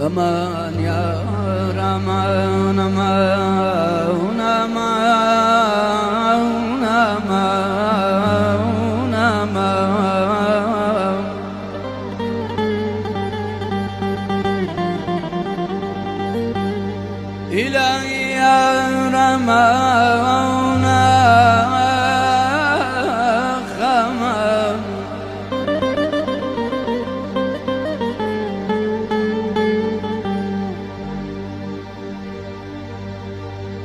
أمان يا رمان أمان أمان أمان أمان إلهي يا رمان خمان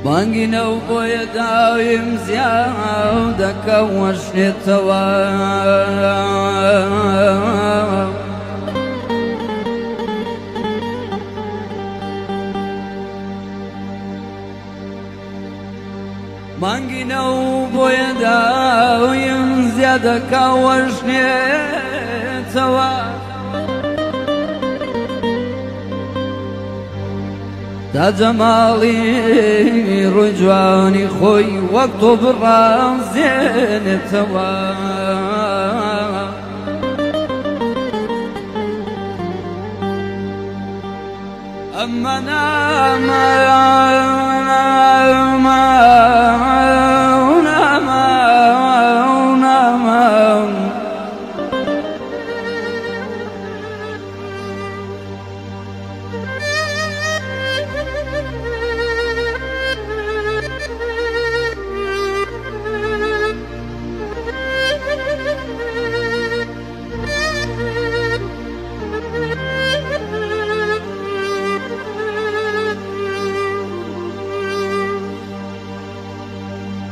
بانگی نەو بۆیە داویم زیاو دەکەوەشنێتەوە مانگی نەو بۆیە داویم زیادەکەوەشنێتەوە تا جەماڵی ڕووی جوانی خۆی وەک تۆ بڕازێنێتەوە ئەمە نامە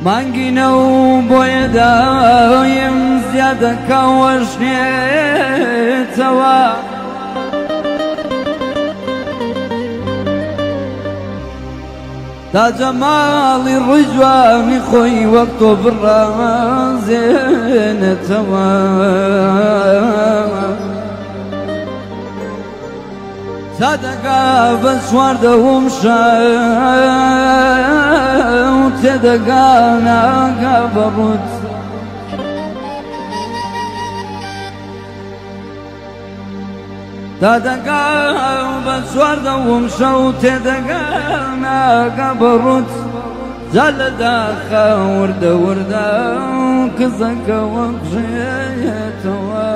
مانگی نەو بۆیە دایم زیادەکەوەشنێتەوە تا جەماڵی ڕووی جوانی خۆی وەک تۆ بڕازێنێتەوە تا دەگا بە چواردەوم شەو تێدەگا ناگا بە ڕووت تا دەگا بە چواردەوم شەو تێدەگا ناگا بە ڕووت جا لە داخە وردە وردە کزەکەوە بژێتەوە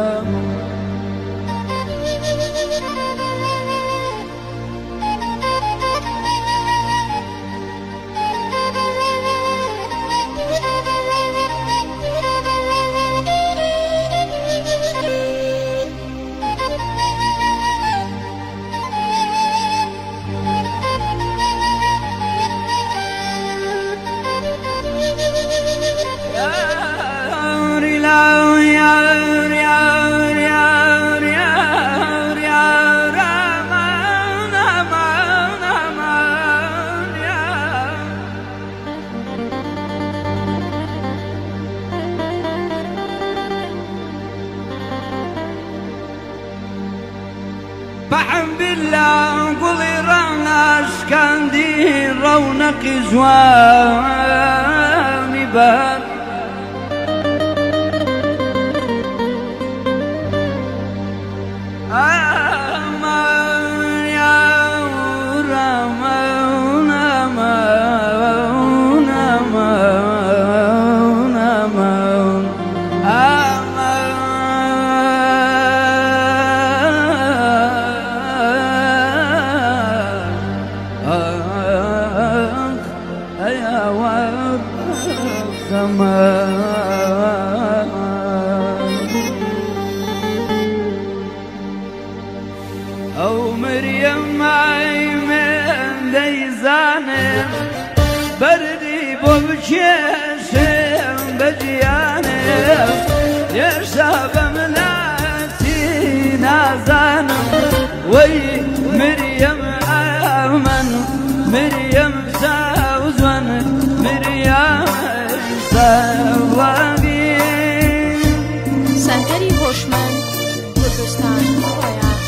بالله قولي راناش كاندي رونقي جواني بار أمان يا رمان أمان أمان أمان أو مريم معي من ديزانم بردي بوبشيشم بجيانم يا شاب ملاتي نازانم وي مريم آمن مريم ساوزون مريم ساوزون سەنتەری هۆشمەند کوردستان خۆیان.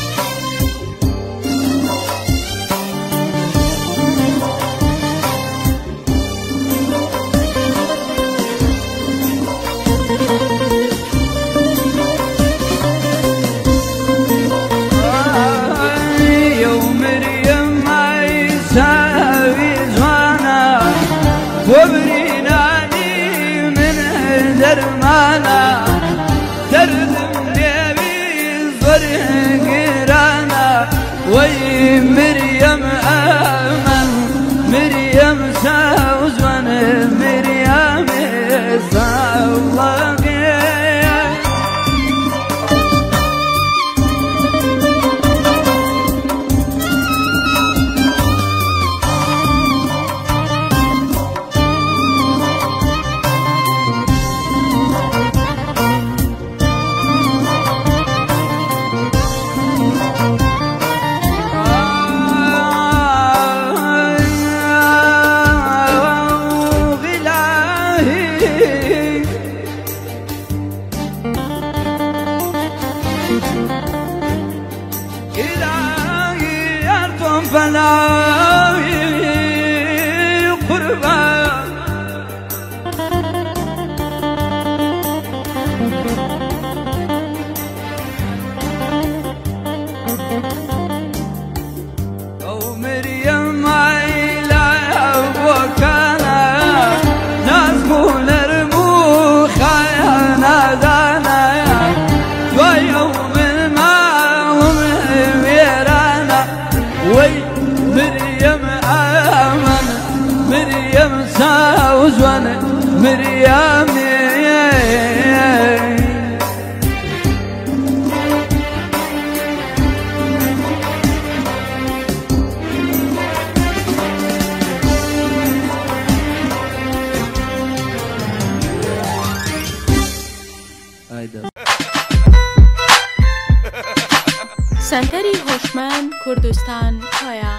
آه. مريم أمن مريم سوزون مريم صوغي إلهي أرض فلا قربان أو مريم عيلة وكان ناس نرمو خيانا دانا ويوم وي مريم آمن مريم ساوزون مريم سەنتەری هۆشمەند کوردستان کۆیە.